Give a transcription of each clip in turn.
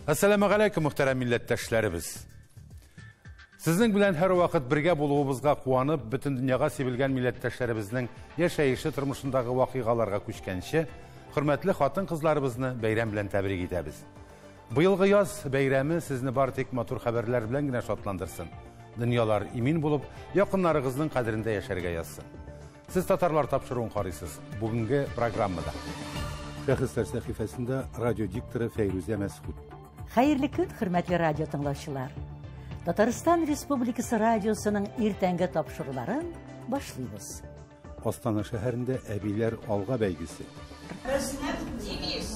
Әссәламегаләйкүм, мөхтәрәм милләттәшләребез. Сезнең белән һәрвакыт бергә булуыбызга куанып, бөтен дөньяга сибелгән милләттәшләребезнең яшәеше тормышындагы вакыйгаларга күчкәнче, хөрмәтле хатын-кызларыбызны бәйрәм белән тәбрик итәбез. Быелгы яз бәйрәме сезне бары тик матур хәбәрләр белән генә шатландырсын. Дөньялар имин булып, якыннарыгызның кадерендә яшәргә язсын. Сез татарлар тапшыруын карыйсыз. Бүгенге программада. Шәхесләр сәхифәсендә радио дикторы Фәйрүзә Мәсхүт. Хәерле көн, хөрмәтле радио тыңлаучылар. Татарстан Республикасы радиосының иртәнге тапшыруларын башлыйбыз. Астана шәһәрендә әбиләр алга бәйгесе. Безнең девиз: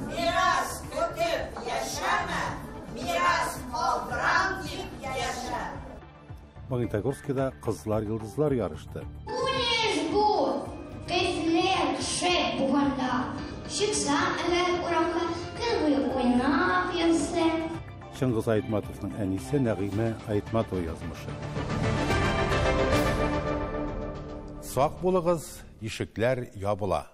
мирас көтеп яшәмә, мирас калдырам дип яшә. Магнитогорскида кызлар йолдызлар ярышты. Күренеш бу, көзләр шәп булганда. Чыксаң әгәр урамга, көн буе уйнап йөрсәң. Чыңгыз Айтматовның әнисе Нәгыймә Айтматова язмышы. Сак булыгыз, ишекләр ябыла.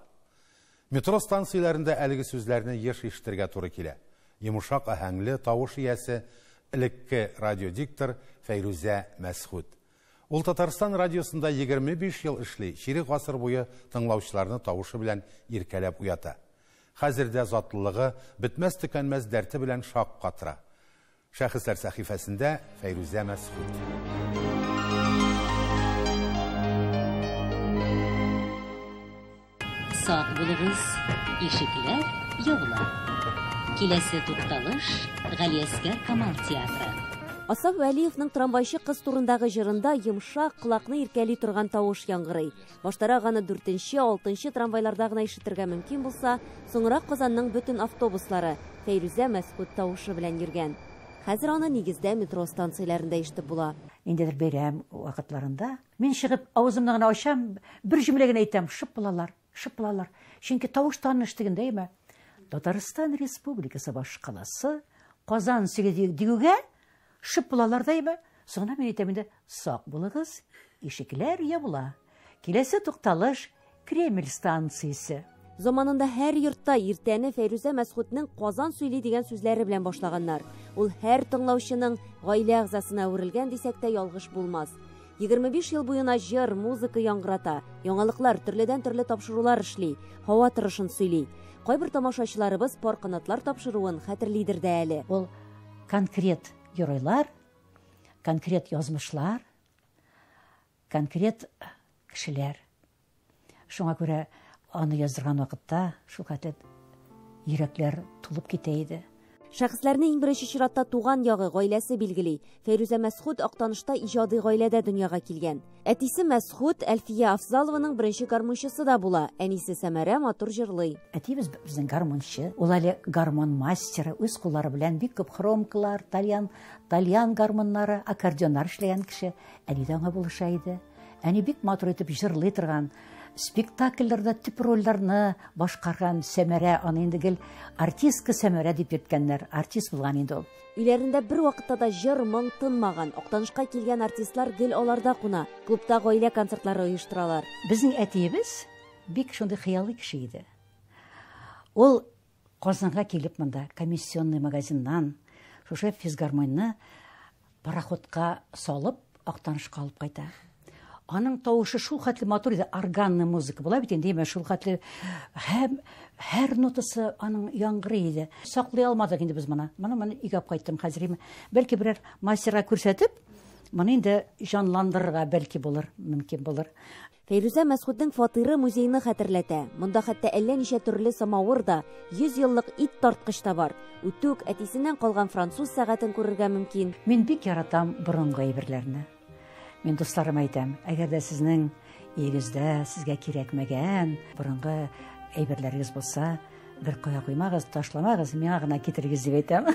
Метро станцияләрендә әлеге сүзләрне еш ишетергә туры килә. Йомшак аһәңле тавыш иясе, элекке радиодиктор Фәйрүзә Мәсхүт. Ул Татарстан радиосында 25 ел эшли, чирек гасыр буе тыңлаучыларны тавышы белән иркәләп уята. Хәзер дә затлылыгы, бетмәс-төкәнмәс дәрте белән шаккатыра. Шәхесләр сәхифәсендә Фәйрүзә Мәсхүт. Сак булыгыз, ишекләр ябыла. Киләсе тукталыш Галиәсгар Камал театры. Асаф Вәлиевның трамвайчы кыз турындагы җырында йомшак, колакны иркәли торган тавыш яңгырый. Баштарак аны 4нче, 6нчы трамвайларда гына ишетергә мөмкин булса, соңрак Казанның бөтен автобуслары Фәйрүзә Мәсхүт тавышы белән йөргән. Хәзер аны нигездә метро станцияләрендә ишетеп була. Ниндидер бәйрәм вакытларында мин чыгып авызымны гына ачам, бер җөмлә генә әйтәм, шып булалар, шып булалар. Чөнки тавыш таныш дигәндә, әйме? Татарстан Республикасы башкаласы Казан сөйли дигүгә шып булалар да, әйме? Соңына мин әйтәм инде, сак булыгыз, ишекләр ябыла. Киләсе тукталыш Кремль станциясе. Заманында һәр йортта иртәне Фәйрүзә Мәсхүтнең Казан сөйли дигән сүзләре белән башлаганнар. Ул һәр тыңлаучының гаилә әгъзасына әверелгән дисәк тә ялгыш булмас. 25 ел буена җыр, музыка яңгырата, яңалыклар, төрледән-төрле тапшырулар эшли, һава торышын сөйли. Кайбер тамашачыларыбыз пар канатлар тапшыруын хәтерлидер дә әле. Ул конкрет геройлар, конкрет язмышлар, конкрет кешеләр. Шуңа күрә аны яздырган вакытта шул хәтле йөрәкләр тулып китә иде. Шәхесләрне иң беренче чиратта туган ягы, гаиләсе билгели. Фәйрүзә Мәсхүт Актанышта иҗади гаиләдә дөньяга килгән. Әтисе Мәсхүт Әлфия Афзалованың беренче гармунчысы да була. Әнисе Сәмәрә матур җырлый. Әтиебез безнең гармунчы. Ул әле гармун мастеры, үз куллары белән бик күп хромкалар, тальян гармуннары, аккордеоннар эшләгән кеше. Әни дә аңа булыша иде. Әни бик матур итеп җырлый торган, спектакльләрдә төп рольләрне башкарган Сәмәрә, аны инде гел артистка Сәмәрә дип йөрткәннәр. Артист булган инде ул. Өйләрендә бер вакытта да җыр, моң тынмаган. Актанышка килгән артистлар гел аларда куна. Клубта гаилә концертлары оештыралар. Безнең әтиебез бик шундый хыялый кеше иде. Ул Казанга килеп монда комиссионный магазиннан шушы физгармонияне пароходка салып Актанышка алып кайта. Аның тавышы шул хәтле матур иде, органный музыка була бит инде, шул хәтле һәм һәр нотасы аның яңгырый иде. Саклый алмадык инде без моны. Моны өйгә алып кайттым хәзер. Бәлки берәр мастерга күрсәтеп, моны инде җанландырырга бәлки булыр, мөмкин булыр. Фәйрүзә Мәсхүтнең фатиры музейны хәтерләтә. Монда хәтта әллә ничә төрле самавыр да, 100 еллык ит тарткыч та бар. Үтүк, әтисеннән калган француз сәгатен күрергә мөмкин. Мин бик яратам борынгы әйберләрне. Мин дусларыма әйтәм, әгәр дә сезнең өегездә сезгә кирәкмәгән борынгы әйберләрегез булса, бер кая куймагыз, ташламагыз, миңа гына китерегез дип әйтәм.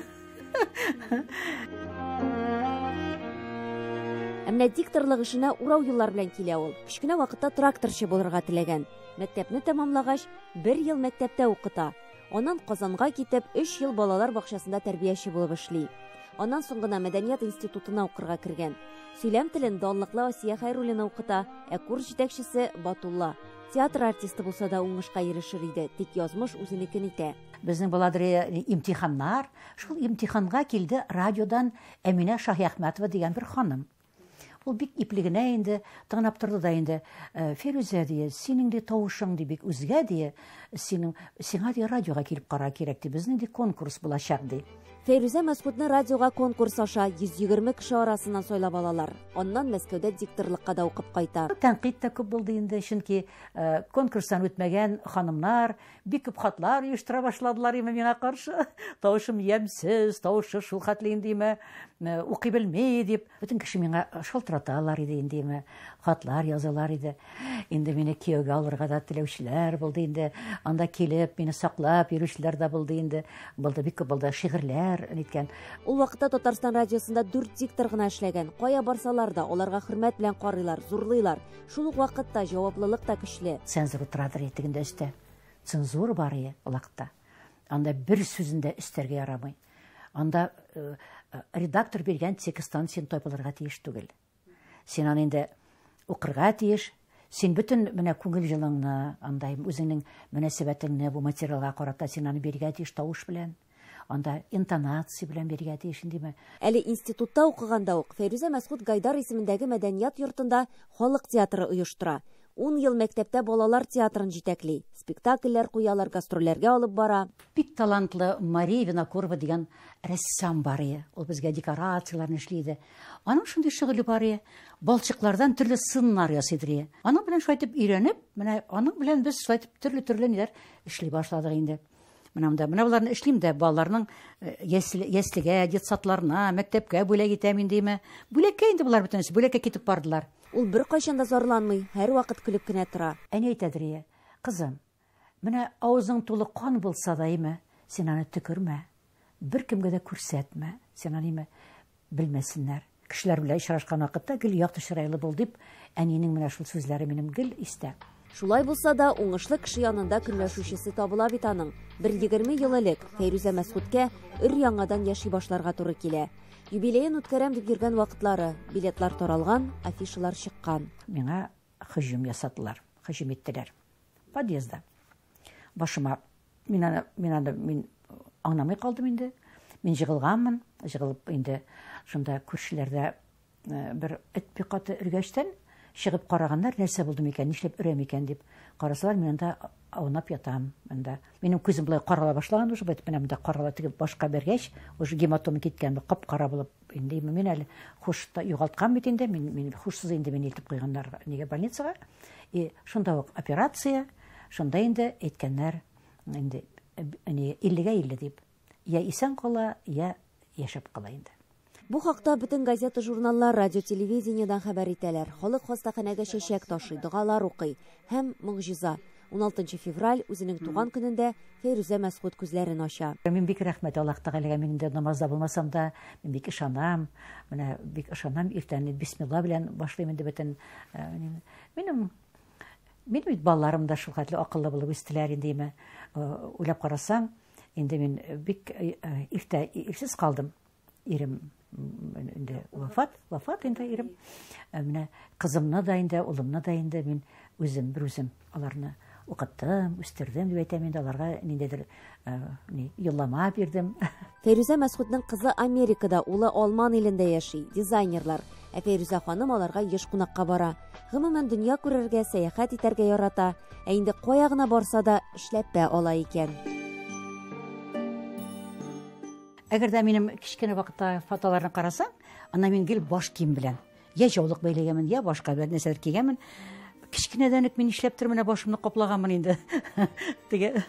Ә менә дикторлык эшенә урау юллар белән килә ул. Кечкенә вакытта тракторчы булырга теләгән. Мәктәпне тәмамлагач, бер ел мәктәптә укыта. Аннан Казанга китеп, 3 ел балалар бакчасында тәрбияче булып эшли. Аннан соң гына Мәдәният институтына укырга кергән. Сөйләм телен данлыклы Асия Хәйруллина укыта, ә курс җитәкчесе Батулла. Театр артисты булса да уңышка ирешер иде, тик язмыш үзенекен итә. Безнең буладыр имтиханнар. Шул имтиханга килде радиодан Әминә Шаһиәхмәтова дигән бер ханым. Ул бик ипле генә инде тыңлап торды да инде. Фирүзә, ди, синең ди тавышың ди бик үзгә ди, синең сиңа ди радиога килеп кара кирәк ди, безнең ди конкурс булачак ди. Фәйрүзә Мәсгутны радиога конкурс аша 120 кеше арасыннан сайлап алалар. Аннан Мәскәүдә дикторлыкка да укып кайта. Тәнкыйть тә күп булды инде, чөнки конкурстан үтмәгән ханымнар бик күп хатлар оештыра башладылар име миңа каршы. Тавышым ямьсез, тавышы шул хәтле инде име, укый белми дип. Бөтен кеше миңа шалтыраталар иде инде име, хатлар язалар иде. Инде мине кияүгә алырга да теләүчеләр булды инде. Анда килеп, мине саклап йөрүчеләр дә булды инде. Булды, бик күп булды, шигырьләр ниткән. Ул вакытта Татарстан радиосында 4 диктор гына эшләгән. Кая барсалар да, аларга хөрмәт белән карыйлар, зурлыйлар. Шул ук вакытта җаваплылык та көчле. Цензур утырадыр тегендә өстә. Цензура бар иде ул вакытта. Анда бер сүзен дә өстәргә ярамый. Анда редактор биргән тексттан син тайпылырга тиеш түгел. Син аны инде укырга тиеш. Син бөтен менә күңел җылыңны, анда үзеңнең мөнәсәбәтеңне бу материалга карата син аны бирергә тиеш тавыш белән. Анда интонация белән бирергә тиеш индеме. Әле институтта укыганда ук Фәйрүзә Мәсгут Гайдар исемендәге мәдәният йортында халык театры оештыра. 10 ел мәктәптә балалар театрын җитәкли. Спектакльләр куялар, гастрольләргә алып бара. Бик талантлы Мария Винокурова дигән рәссам бар иде. Ул безгә декорацияләрне эшли иде. Аның шундый шөгыле бар иде. Балчыклардан төрле сыннар ясый иде. Аның белән шулай итеп өйрәнеп, менә аның белән без шулай итеп төрле-төрле ниләр эшли башладык инде. Менә монда, менә боларны эшлим дә, балаларның яслегә, детсадларына, мәктәпкә бүләк итәм инде име. Бүләккә инде болар бөтенесе, бүләккә китеп бардылар. Ул бер кайчан да зарланмый, һәр вакыт көлеп кенә тора. Әни әйтәдер ие, кызым, менә авызың тулы кан булса да име, син аны төкермә, бер кемгә дә күрсәтмә, син аны име белмәсеннәр. Кешеләр белән очрашкан вакытта гел якты чырайлы бул дип, әнинең менә шул сүзләре минем гел истә. Шулай булса да, уңышлы кеше янында көнләшүчесе табыла бит аның. Бер 20 ел элек Фәйрүзә Мәсгуткә өр-яңадан яши башларга туры килә. Юбилеен үткәрәм дип йөргән вакытлары, билетлар таралган, афишалар чыккан. Миңа һөҗүм ясадылар, һөҗүм иттеләр. Подъездда. Башыма, мин аны, мин аны, мин аңламый калдым инде. Мин җыгылганмын, җыгылып инде шунда күршеләрдә бер эт бик каты өргәчтән чыгып караганнар, нәрсә булды микән, нишләп өрә микән дип карасалар, мин анда аунап ятам. Анда минем күзем болай карала башлаган уже, бит менә монда карала тегеп башка бергәч, уже гематома киткән, кап-кара булып инде мин әле хуш та югалткан бит инде, мин хушсыз инде мине илтеп куйганнар нигә больницага. И шунда ук операция, шунда инде әйткәннәр инде ни иллегә илле дип. Я исән кала, я яшәп кала инде. Бу хакта бөтен газета, журналлар, радио, телевидениедән хәбәр итәләр. Халык хастаханәгә чәчәк ташый, догалар укый һәм могҗиза. 16 февраль үзенең туган көнендә Фәйрүзә Мәсгут күзләрен ача. Мин бик рәхмәт Аллаһ Тәгаләгә, мин инде намазда булмасам да, мин бик ышанам. Менә бик ышанам, иртән бисмилла белән башлыйм инде бөтен. Минем бит балаларым да шул хәтле акыллы булып үстеләр инде име. Уйлап карасаң, инде мин бик иртә ирсез калдым. Ирем инде вафат инде ирем. Менә кызымны да инде, улымны да инде мин үзем, бер үзем аларны укыттым, үстердем дип әйтәм инде, аларга ниндидер юллама бирдем. Фәйрүзә Мәсгутның кызы Америкада, улы Алман илендә яши, дизайнерлар. Ә Фәйрүзә ханым аларга еш кунакка бара. Гомумән, дөнья күрергә, сәяхәт итәргә ярата. Ә инде кая гына барса да эшләпә ала икән. Әгәр дә минем кечкенә вакытта фотоларны карасаң, анда мин гел баш кием белән. Я җаулык бәйләгәнмен, я башка бер нәрсәләр кигәнмен. Кечкенәдән үк мин нишләптер менә башымны каплаганмын инде. Теге,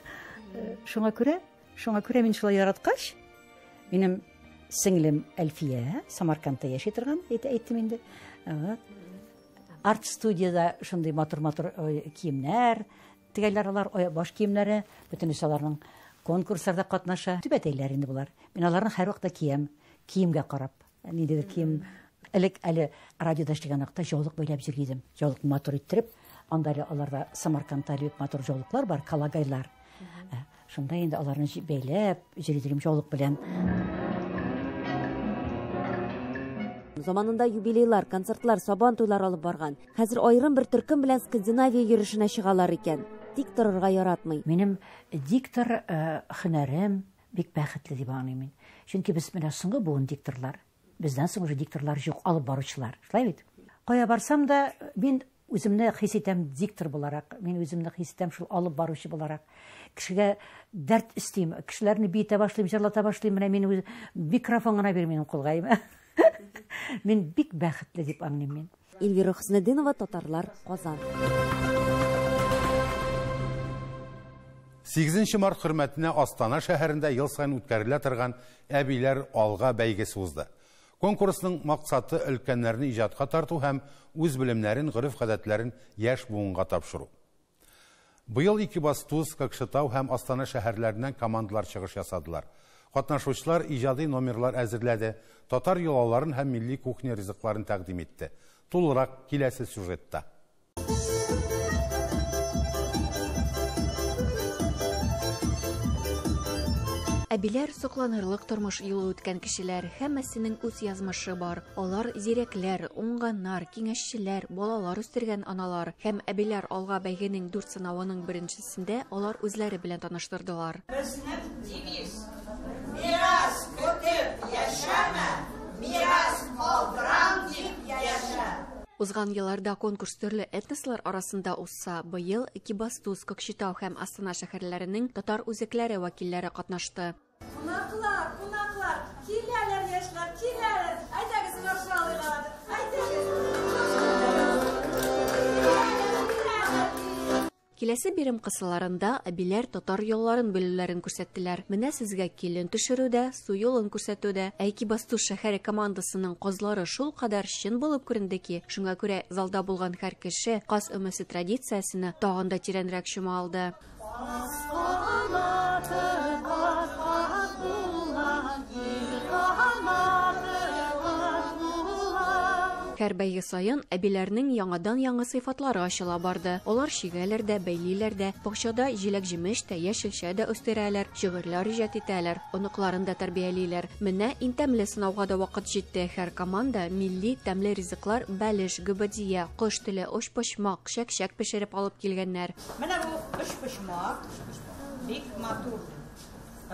шуңа күрә мин шулай яраткач, минем сеңлем Әлфия Самаркандта яши торган, әйттем инде. Арт-студияда шундый матур-матур киемнәр, тегәләр алар, баш киемнәре, бөтенесе аларның конкурсларда катнаша. Түбәтәйләр инде болар. Мин аларны һәр вакытта киям, киемгә карап. Ниндидер кием. Элек әле радиода эшләгән вакытта җаулык бәйләп йөри идем. Җаулыкны матур иттереп, анда әле аларда Самаркандта әле бик матур җаулыклар бар, калагайлар. Шунда инде аларны бәйләп йөри идем җаулык белән. Заманында юбилейлар, концертлар, сабан туйлар алып барган. Хәзер аерым бер төркем белән Скандинавия йөрешенә чыгалар икән. Тик торырга яратмый. Минем диктор һөнәрем бик бәхетле дип аңлыйм мин. Чөнки без менә соңгы буын дикторлар. Бездән соң уже дикторлар юк, алып баручылар. Шулай бит? Кая барсам да, мин үземне хис итәм диктор буларак, мин үземне хис итәм шул алып баручы буларак. Кешегә дәрт өстим, кешеләрне биетә башлыйм, җырлата башлыйм, менә мин үз микрофон гына бир минем кулга. Мин бик бәхетле дип аңлыйм мин. Эльвира Хөснетдинова, Татарлар, Казан. 8 март хөрмәтенә Астана шәһәрендә ел саен үткәрелә торган Әбиләр алга бәйгесе узды. Конкурсның максаты өлкәннәрне иҗатка тарту һәм үз белемнәрен, гореф-гадәтләрен яшь буынга тапшыру. Быел Икибастуз, Кокшетау һәм Астана шәһәрләреннән командалар чыгыш ясадылар. Катнашучылар иҗади номерлар әзерләде, татар йолаларын һәм милли кухня ризыкларын тәкъдим итте. Тулырак киләсе сюжетта. Әбиләр сокланырлык тормыш юлы үткән кешеләр, һәммәсенең үз язмышы бар. Алар зирәкләр, уңганнар, киңәшчеләр, балалар үстергән аналар. Һәм әбиләр алга бәйгенең 4 сынавының беренчесендә алар үзләре белән таныштырдылар. Безнең девиз: мирас көтеп яшәмә, мирас калдырам дип яшә. Узган елларда конкурс төрле этнослар арасында узса, быел Экибастуз, Кокшетау һәм Астана шәһәрләренең татар үзәкләре вәкилләре катнашты. Кунаклар, кунаклар, киләләр яшьләр, киләләр. Әйдәгез каршы алыйк аларны. Әйдәгез. Киләсе бирем кысаларында әбиләр татар йолаларын белүләрен күрсәттеләр. Менә сезгә килен төшерү дә, су юлын күрсәтү дә. Ә Экибастуз шәһәре командасының казлары шул кадәр чын булып күренде ки, шуңа күрә залда булган һәр кеше каз өмесе традициясенә тагын да тирәнрәк чума алды. Һәр бәйге саен әбиләрнең яңадан-яңа сыйфатлары ачыла барды. Алар чигәләр дә, бәйлиләр дә, бакчада җиләк-җимеш тә, яшелчә дә үстерәләр, шигырьләр иҗат итәләр, оныкларын да тәрбиялиләр. Менә иң тәмле сынауга да вакыт җитте. Һәр команда милли тәмле ризыклар бәлеш, гөбәдия, кош теле, очпочмак, чәк-чәк пешереп алып килгәннәр. Менә бу очпочмак бик матур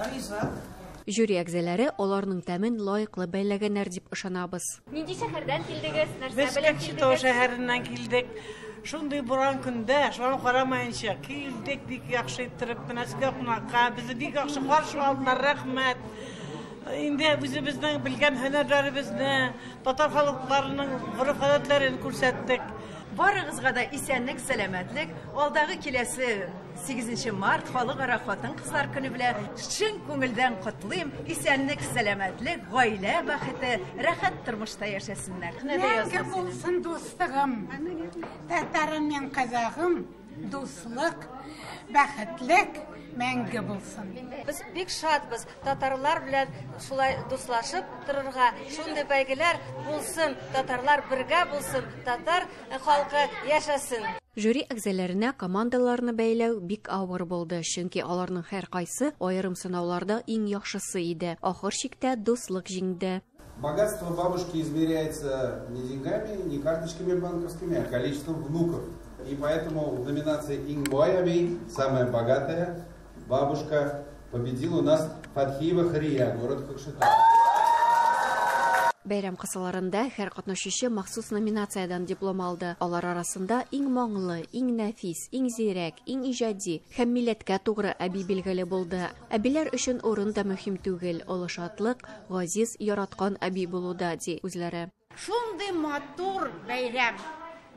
ризык. Жюри әгъзалары аларның тәмен лаеклы бәяләгәннәр дип ышанабыз. Нинди шәһәрдән килдегез? Нәрсә Без белән Кокшетау килдегез? шәһәреннән килдек. Шундый буран көндә, шуңа карамаенча килдек, бик яхшы иттереп, менә сезгә кунакка, безне бик яхшы каршы алдылар, рәхмәт. Инде үзебезнең белгән һөнәрләребезне, татар халыкларының гореф-гадәтләрен күрсәттек. Барыгызга да исәнлек, сәламәтлек. Алдагы киләсе 8 март халыкара хатын-кызлар көне белән чын күңелдән котлыйм. Исәнлек, сәламәтлек, гаилә бәхете, рәхәт тормышта яшәсеннәр. Мәңге булсын дуслыгым. Татарым мен казагым, дуслык, бәхетлек мәңге булсын. Без бик шатбыз татарлар белән шулай дуслашып торырга. Шундый бәйгеләр булсын, татарлар бергә булсын, татар халкы яшәсен. Жюри әгъзаларына командаларны бәйләү бик авыр булды, чөнки аларның һәр кайсы аерым сынауларда иң яхшысы иде. Ахыр чиктә дуслык җиңде. Богатство бабушки измеряется не деньгами, не карточками банковскими, а количеством внуков. И поэтому в номинации Иң бай әби, самая богатая бабушка, победила у нас Фатхиева Хария, город Кокшетау. Бәйрәм кысаларында һәр катнашучы махсус номинациядән диплом алды. Алар арасында иң моңлы, иң нәфис, иң зирәк, иң иҗади һәм милләткә тугры әби билгеле булды. Әбиләр өчен урын да мөһим түгел, олы шатлык, газиз, яраткан әби булуда, ди үзләре. Шундый матур бәйрәм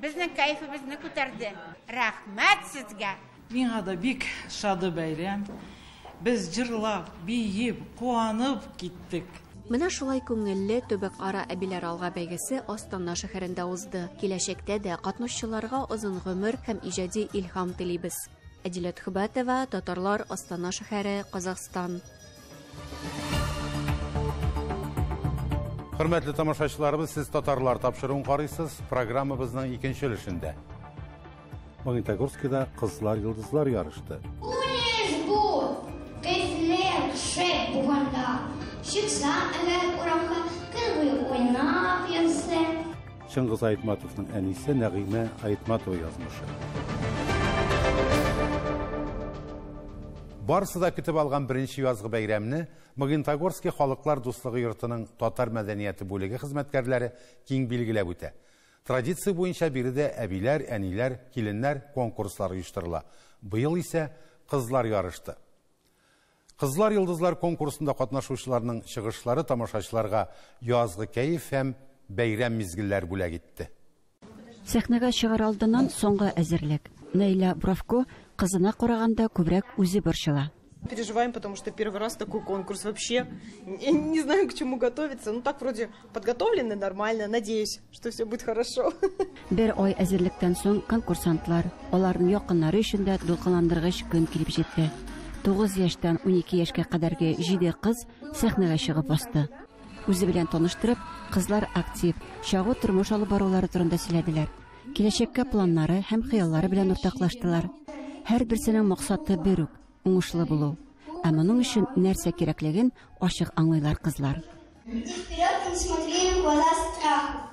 безнең кәефебезне күтәрде. Рәхмәт сезгә. Миңа да бик шады бәйрәм. Без җырлап, биеп, куанып киттек. Менә шулай күңелле төбәк-ара әбиләр алга бәйгесе Астана шәһәрендә узды. Киләчәктә дә катнашучыларга озын гомер һәм иҗади илһам телибез. Әдилә Төхбәтова, Татарлар, Астана шәһәре, Казахстан. Хөрмәтле тамашачыларыбыз, сез Татарлар тапшыруын карыйсыз. Программабызның икенче өлешендә. Магнитогорскида кызлар йолдызлар ярышты. Күренеш бу, көзләр шәп булганда. Чыксаң әгәр урамга, көн Көн буе уйнап йөрсә. Чыңгыз Айтматовның әнисе Нәгыймә Айтматова язмышы. Барысы да көтеп алган беренче язгы бәйрәмне Магнитогорский халыклар дуслыгы йортының татар мәдәнияте бүлеге хезмәткәрләре киң билгеләп үтә. Традиция буенча биредә әбиләр, әниләр, киленнәр конкурслары оештырыла. Быел исә кызлар ярышты. Кызлар йолдызлар конкурсында катнашучыларның чыгышлары тамашачыларга язгы кәеф һәм бәйрәм мизгелләр бүләк итте. Сәхнәгә чыгар алдыннан соңгы әзерлек. Наиля Бравко кызына караганда күбрәк үзе борчыла. Переживаем, потому что первый раз такой конкурс вообще. Не знаю, к чему готовиться. Ну так вроде подготовлены нормально. Надеюсь, что все будет хорошо. Бер ай әзерлектән соң конкурсантлар, аларның якыннары өчен дә дулкынландыргыч көн килеп җитте. 9 яшьтән 12 яшькә кадәрге 7 кыз сәхнәгә чыгып басты. Үзе белән таныштырып, кызлар актив, чагу тормыш алып барулары турында сөйләделәр. Киләчәккә планнары һәм хыяллары белән уртаклаштылар. Һәрберсенең максаты бер үк уңышлы булу. Ә моның өчен нәрсә кирәклеген ачык аңлыйлар кызлар. Иди вперед и не смотри в глаза страху.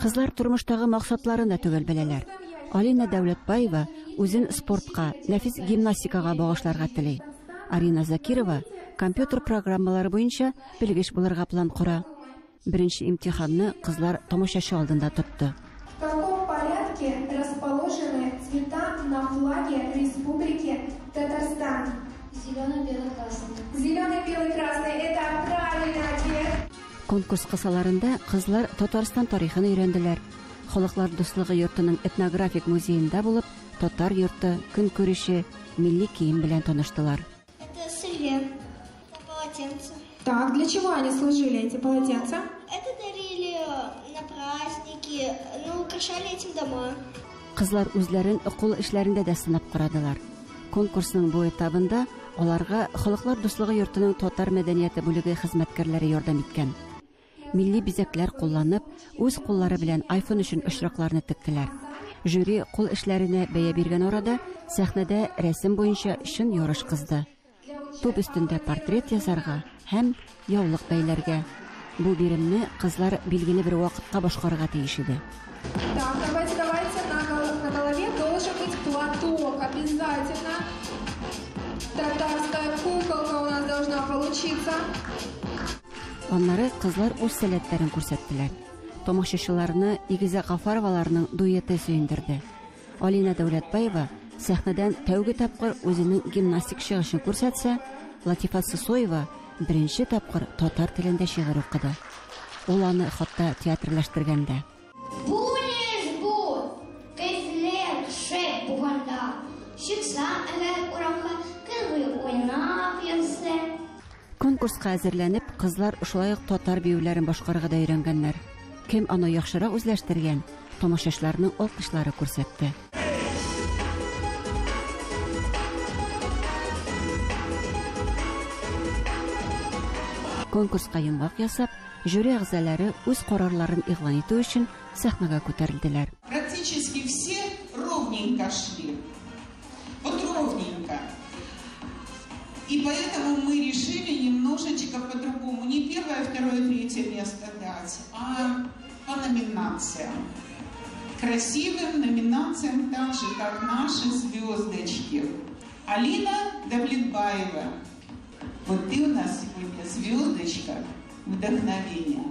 Кызлар тормыштагы максатларын да төгәл беләләр. Алина Дәүләтбаева үзен спортка, нәфис гимнастикага багышларга тели. Арина Закирова компьютер программалары буенча белгеч булырга план кора. Беренче имтиханны кызлар тамашачы алдында тотты. В каком порядке расположены цвета на флаге Республики Татарстан? Зеленый, белый, красный. Зеленый, белый, красный. Это правильный ответ. Конкурс кысаларында кызлар Татарстан тарихын өйрәнделәр. Халыклар дуслыгы йортының этнографик музеенда булып, татар йорты, көнкүреше, милли кием белән таныштылар. Это сырье, это полотенце. Так, для чего они служили, эти полотенца? Это дарили на праздники, ну, украшали этим дома. Кызлар үзләрен кул эшләрендә дә сынап карадылар. Конкурсның бу этабында аларга Халыклар дуслыгы йортының татар мәдәнияте бүлеге хезмәткәрләре ярдәм иткән. Милли бизәкләр кулланып, үз куллары белән iPhone өчен очракларны тектеләр. Жюри кул эшләренә бәя биргән арада сәхнәдә рәсем буенча чын ярыш кызды. Туп өстендә портрет язарга һәм яулык бәйләргә. Бу биремне кызлар билгеле бер вакытка башкарырга тиеш иде. Так, давайте, давайте, на голове должен быть платок обязательно. Татарская куколка у нас должна получиться. Аннары кызлар үз сәләтләрен күрсәттеләр. Тамашачыларны Игезә Гафароваларның дуэты сөендерде. Алина Дәүләтбаева сәхнәдән тәүге тапкыр үзенең гимнастик чыгышын күрсәтсә, Латифа Сысоева беренче тапкыр татар телендә шигырь укыды. Ул аны хатта театрлаштырган да. Бу ни эш бу? Кәефләр шәп булганда. Чыксаң әгәр урамга, көн буе уйнап йөрсәң. Конкурска әзерләнеп, кызлар шулай ук татар биюләрен башкарырга да өйрәнгәннәр. Кем аны яхшырак үзләштергән, тамашачыларның алкышлары күрсәтте. Конкурска йомгак ясап, жюри әгъзалары үз карарларын игълан итү өчен сәхнәгә күтәрелделәр. Практически все ровненько шли. Вот ровненько. И поэтому мы решили немножечко по-другому. Не первое, второе, третье место дать, а по номинациям. Красивым номинациям, так же, как наши звездочки. Алина Давлетбаева. Вот ты у нас сегодня звездочка вдохновения.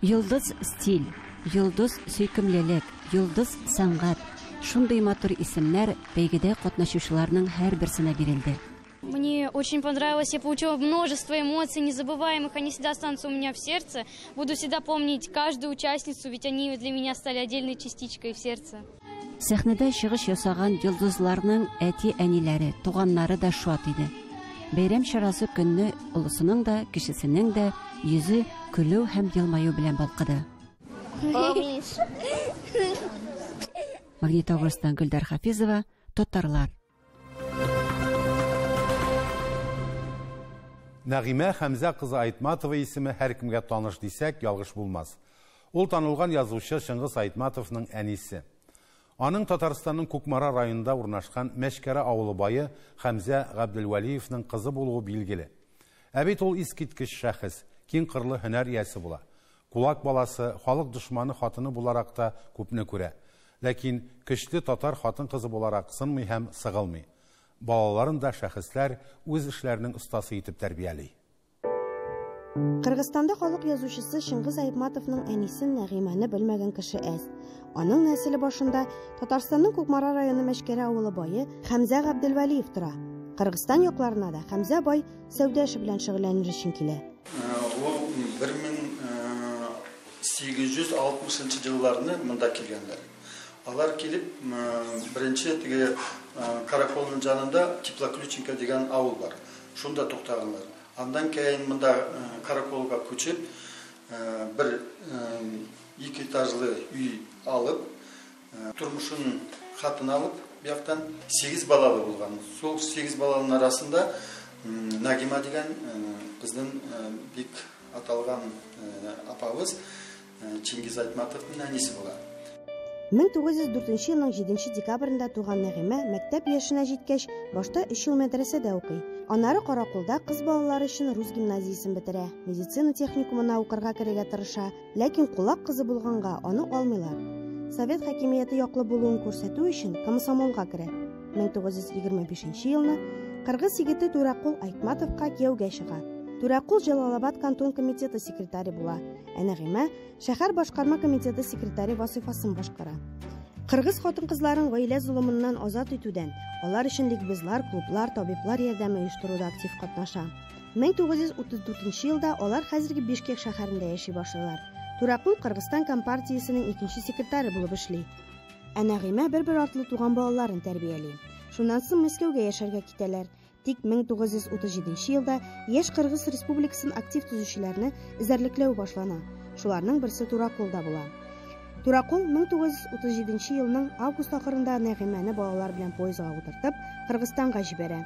Йолдыз стиль, йолдыз сөйкемлелек, йолдыз сәнгать. Шундый матур исемнәр бәйгедә катнашучыларның һәрберсенә бирелде. Мне очень понравилось, я получила множество эмоций незабываемых, они всегда останутся у меня в сердце. Буду всегда помнить каждую участницу, ведь они для меня стали отдельной частичкой в сердце. Сәхнәдә чыгыш ясаган йолдызларның әти-әниләре, туганнары да шат иде. Бәйрәм чарасы көнне олысының да, кечесенең дә йөзе көлү һәм елмаю белән балкыды. Магнитогорсктан Гөлдар Хафизова, Татарлар. Нәгыймә Хәмзә кызы Айтматова исеме һәркемгә таныш дисәк, ялгыш булмас. Ул танылган язучы Чыңгыз Айтматовның әнисе. Аның Татарстанның Кукмара районында урнашкан Мәшкәрә авылы бае Хәмзә Габделвәлиевның кызы булуы билгеле. Ә бит ул искиткеч шәхес, киң кырлы һөнәр иясе була. Кулак баласы, халык дошманы хатыны буларак та күпне күрә. Ләкин көчле татар хатын-кызы буларак сынмый һәм сыгылмый. Балаларын да шәхесләр, үз эшләренең остасы итеп тәрбияли. Кыргызстанда халык язучысы Чыңгыз Айтматовның әнисен Нәгыймәне белмәгән кеше әз. Аның нәселе башында Татарстанның Кукмара районы Мәчкәрә авылы бае Хәмзә Габделвәлиев тора. Кыргызстан якларына да Хәмзә бай сәүдә эше белән шөгыльләнер өчен килә. Ул 1860 елларны монда килгәннәр. Алар килеп, беренче теге Караколның янында Теплоключенко дигән авыл бар. Шунда туктаганнар. Андан кейін мында Караколга күчеп, бер ике этажлы үй алып, тормышын хатын алып, бияктан 8 балалы булган. Сол 8 балалының арасында Нагима дигән безнең бик аталган апабыз Чингиз Айтматовның әнисе була. 1904 елның 7 декабрендә туган Нәгыймә мәктәп яшенә җиткәч, башта 3 ел мәдрәсәдә укый. Аннары Караколда кыз балалар өчен рус гимназиясен бетерә. Медицина техникумына укырга керергә тырыша, ләкин кулак кызы булганга аны алмыйлар. Совет хакимияте яклы булуын күрсәтү өчен комсомолга керә. 1925 елны кыргыз егете Түрәкул Айтматовка кияүгә чыга. Түрәкул Җалалабад кантон комитеты секретаре була, ә Нәгыймә шәһәр башкарма комитеты секретаре вазифасын башкара. Кыргыз хатын-кызларын гаилә золымыннан азат итүдән, алар өчен ликбезлар, клублар, табиблар ярдәме оештыруда актив катнаша. 1934 елда алар хәзерге Бишкек шәһәрендә яши башлыйлар. Түрәкул Кыргызстан компартиясенең икенче секретаре булып эшли. Ә Нәгыймә бер-бер артлы туган балаларын тәрбияли. Шуннан соң Мәскәүгә яшәргә китәләр. Тик 1937 елда яшь Кыргыз Республикасын актив төзүчеләрне эзәрлекләү башлана. Шуларның берсе Туракулда була. Туракул 1937 елның август ахырында Нәгыймәне балалар белән поездга утыртып, Кыргызстанга җибәрә.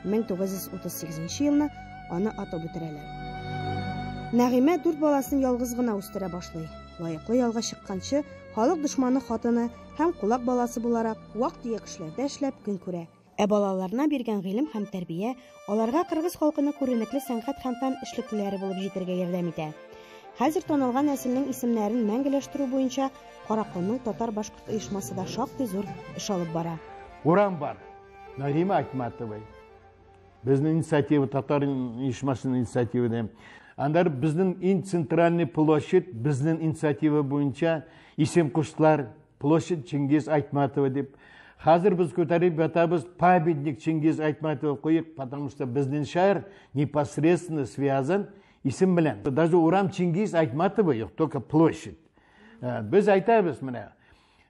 1938 елны аны атып үтерәләр. Нәгыймә 4 баласын ялгыз гына үстерә башлый. Лаеклы ялга чыкканчы халык дошманы хатыны һәм кулак баласы буларак вак-төяк эшләрдә эшләп көн күрә. Ә балаларына биргән гыйлем һәм тәрбия аларга кыргыз халкының күренекле сәнгать һәм фән эшлеклеләре булып җитәргә ярдәм итә. Хәзер танылган нәселнең исемнәрен мәңгеләштерү буенча Караколның татар-башкорт оешмасы да шактый зур эш алып бара. Урам бар. Нәгыймә Айтматова. Безнең инициатива, татар оешмасының инициативы. Андар безнең иң центральный площадь, безнең инициатива буенча исем куштылар, площадь Чингиз Айтматова дип. Хәзер без күтәреп ятабыз памятник Чингиз Айтматова куйык, потому что безнең шәһәр непосредственно связан исем белән. Даже урам Чингиз Айтматова юк, только площадь. Без әйтәбез менә,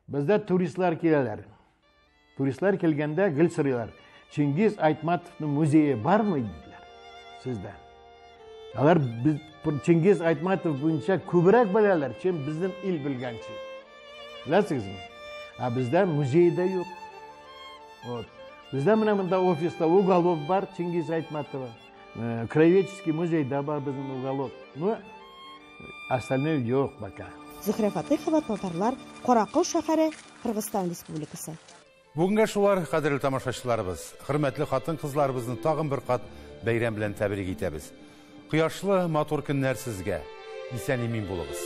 бездә туристлар киләләр. Туристлар килгәндә гел сорыйлар. Чингиз Айтматовның музее бармы диделәр сездә? Алар Чингиз Айтматов буенча күбрәк беләләр, чем безнең ил белгәнче. Беләсегезме? Ә бездә музей да юк. Вот. Бездә менә монда офиста уголок бар Чингиз Айтматова. Краеведческий музей да бар безнең уголок. Но остальное юк пока. Зөһрә Фатыйхова, татарлар, Каракол шәһәре, Кыргызстан Республикасы. Бүгенгә шулар, кадерле тамашачыларыбыз, хөрмәтле хатын-кызларыбызны тагын бер кат бәйрәм белән тәбрик итәбез. Кояшлы, матур көннәр сезгә. Исән-имин булыгыз.